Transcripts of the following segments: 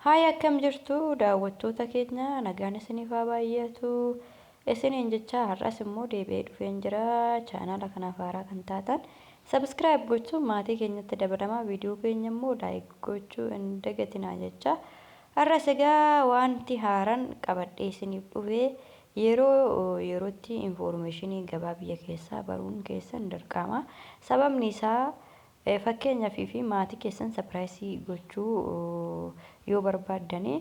Haay, akkam jirtu daawwattoota keenya? Nagaan isiniif haa baay'atu isiniin jecha, har'as immoo deebi'ee dhufeen jira. Chaanaala kanaaf haaraa kan taatan subscribe gochuun maatii keenyatti dabalamaa, viidiyoo keenya immoo like gochuu hin dagatinaa jecha. Har'as egaa wanti haaraan qabadhee isiniif dhufe, yeroo yerootti information gabaa biyya keessaa baruun keessan dirqama. Sababni isaa, fakkeenyaaf fi maatii keessan surprise gochuu yoo barbaaddanii,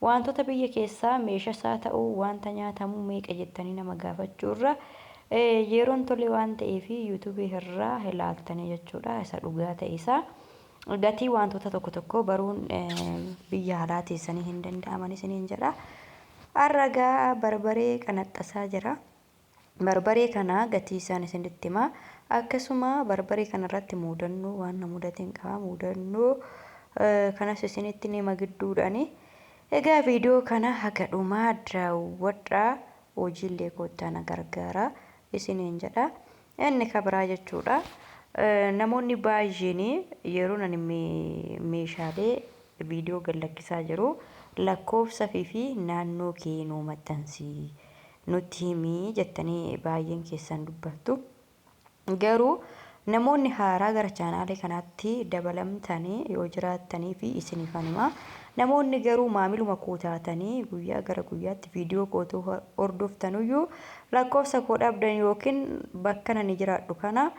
wantoota biyya keessaa meeshaa isaa ta'uu, wanta nyaatamuu meeqa jettanii nama gaafachuu irra, yeroon tole waan ta'eef YouTube irraa ilaaltanii jechuudha. Isa dhugaa ta'e isaa gatii wantoota tokko tokko baruun biyya alaa teessanii hin danda'aman isiniin jedha. Har'a egaa barbaree qanaxxasaa jira. Barbaree kana gatii isaan isinitti hima. Akkasuma barbaree kanarratti muudannoo waan na mudateen qaba. Muudannoo kanas isinitti hima gidduudhaani. Egaa viidiyoo kana haga dhumaa daawwadhaa, hojiilee koottaa na gargaara isiniin jedha. Inni kabiraa jechuudha. Namoonni baay'een yeroo ani meeshaalee viidiyoo gad lakkisaa jiru "lakkoofsa fi naannoo kee nuu maxxansi, nutti himii" jettanii baay'een keessan dubbattu. Garuu namoonni haaraa gara chaanaalee kanaatti dabalamtanii yoo jiraattanii fi isiniifan hima. Namoonni garuu maamiluma koo taatanii guyyaa gara guyyaatti viidiyoo kootuu hordoftanuyyuu lakkoofsa koo dhabdan yookiin bakka ani jiraadhu kana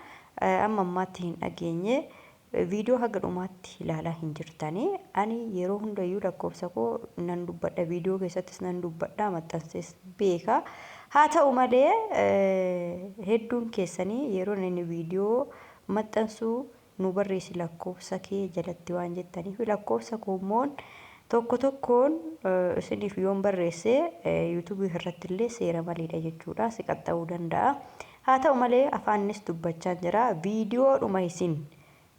amma ammaatti hin dhageenye, viidiyoo haga dhumaatti ilaalaa hin jirtanii. Ani yeroo hundayyuu lakkoofsa koo nan dubbadha, viidiyoo keessattis nan dubbadha, maxxansees beeka. Haa ta'u malee, hedduun keessanii yeroo inni viidiyoo maxxansuu "nu barreessi lakkoofsa kee jalatti" waan jettaniif, lakkoofsa koo immoo tokko tokkoon isiniif yoon barreesse YouTube irratti illee seera maleedha jechuudha, si qaxxa'uu danda'a. Haa ta'u malee, afaanis dubbachaa jira. Viidiyoodhuma isin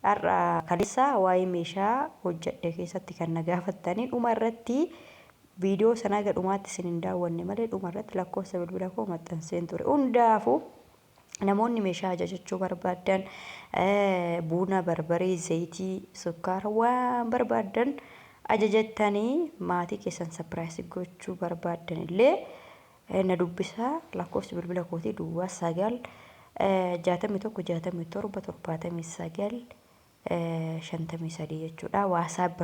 har'a kaleessa waa'ee meeshaa hojjedhe keessatti kan na gaafattanii, dhuma irratti viidiyoo sanaa ga dhumaatti isin hin daawwanne malee, dhuma irratti lakkoofsa bilbila koo maxxanseen ture. Hundaafuu namoonni meeshaa ajajachuu barbaaddan, buna, barbaree, zayitii, sukkaara, waan barbaaddan ajajattanii maatii keessan surprise gochuu barbaaddan illee na dubbisaa. Lakkoofsi bilbila kootii 0961 67 79 53 jechuudha. WhatsApp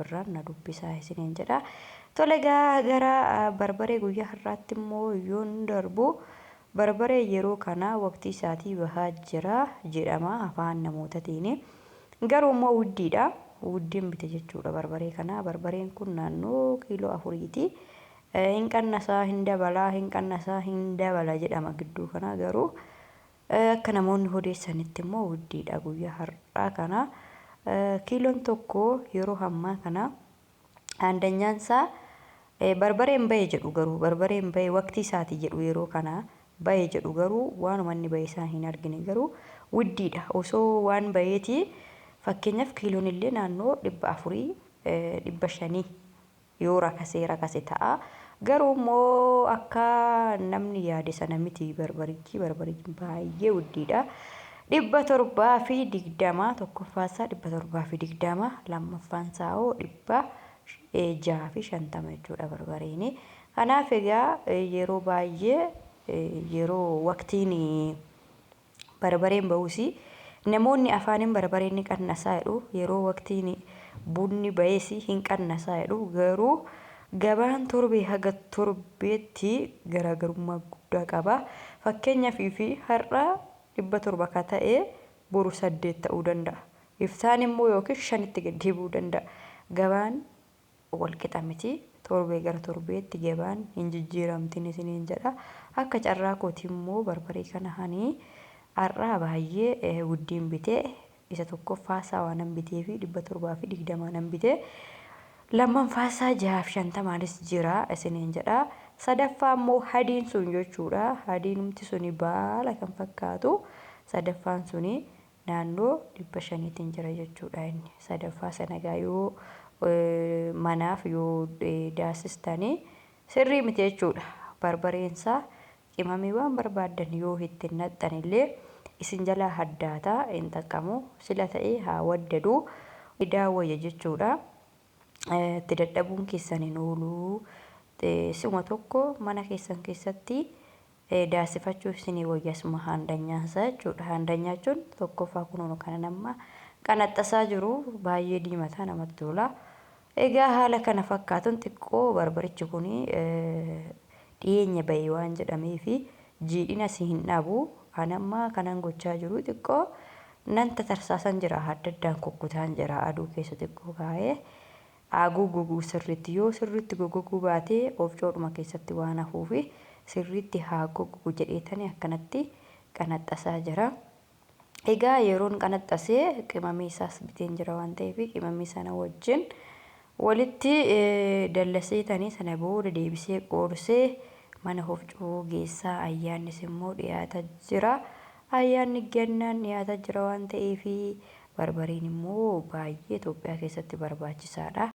irraan na dubbisaa isiniin jedha. Tole, egaa gara barbaree guyyaa har'aatti immoo yoon darbu, barbaree yeroo kana waqtii isaatii bahaa jira jedhama afaan namootatiin. Garuu immoo wuddiidha. Wuddiin bite jechuudha barbaree kana. Barbareen kun naannoo kiiloo 4ti. Hin qannasaa, hin dabalaa, hin qannasaa, hin dabala jedhama gidduu kana. Garuu akka namoonni odeessanitti immoo wuddiidha guyyaa har'aa kana. Kiiloon tokko yeroo ammaa kana aandanyaan isaa barbareen bahe jedhu, garuu barbareen bahe waqtii isaati jedhu, yeroo kana bahe jedhu, garuu waanuma inni bahe isaa hin argine. Garuu wuddiidha. Osoo waan baheeti, fakkeenyaaf kiiloon illee naannoo 400, 500 yoo rakasee rakase ta'a. Garuu immoo akka namni yaade sana miti barbarichi. Barbarichi baay'ee wuddiidha. 720 tokkoffaan isaa, 720 lammaffaan isaa hoo 650 jechuudha barbareeni. Kanaaf egaa yeroo baay'ee yeroo waqtiin barbareen bahus namoonni afaaniin barbareen ni qannasaa jedhu, yeroo waqtiin bunni bahes hin qannasaa jedhu, garuu gabaan torbee haga torbeetti garaagarummaa guddaa qaba. Fakkeenyaaf fi har'a 700 ka ta'e boru 8 ta'uu danda'a. Iftaan immoo yookiin 5tti gad deebi'uu danda'a. Gabaan walqixa miti. Torbee gara torbeetti gabaan hin jijjiiramtin isiniin jedha. Akka carraa kooti immoo barbaree kana hani har'aa baay'ee wuddiin bitee. Isa tokkoffaa isaa waanan bitee fi 720 nan bitee. Lammaffaa isaa 650nis jira isiniin jedha. Sadaffaa immoo hadiin sun jechuudha. Hadiinumti suni baala kan fakkaatu sadaffaan suni naannoo 500tiin jira jechuudha inni. Sadaffaa sana egaa yoo manaaf yoo daasistanii sirrii miti jechuudha. Barbareensaa qimamii waan barbaaddan yoo itti naqxan illee isin jalaa haddaataa, hin xaqqamu. Sila ta'ee haa waddadu. Daawwayya jechuudha. Itti dadhabuun keessan hin oolu. Si'uma tokko mana keessan keessatti daasifachuuf isinii wayya asuma haandanyaansaa jechuudha. Haandanyaa jechuun tokkoffaa kunoo kana nama qanaxxasaa jiru baay'ee diimataa namatti tola. Egaa haala kana fakkaatuun xiqqoo barbarichi kun dhiyeenya bahe waan jedhameefi jiidhina si hin dhabu. An amma kanan gochaa jiru xiqqoo nan tatarsaasan jira, adda addaan kukkutaan jira, aduu keessa xiqqoo kaa'ee haa goggoguu sirriitti. Yoo sirriitti goggoguu baate ofcoodhuma keessatti waan hafuufi sirriitti haa goggogu jedheetani akkanatti qanaxxasaa jira. Egaa yeroon qanaxxasee qimamii isaas biteen jira waan ta'eef qimamii sana wajjin walitti dallaseetanii sana booda deebisee qoorsee mana hofcoo geessaa. Ayyaannis immoo dhiyaata jira. Ayyaanni gannaan dhiyaata jira waan ta'eef barbareen immoo baay'ee Itoophiyaa keessatti barbaachisaadha.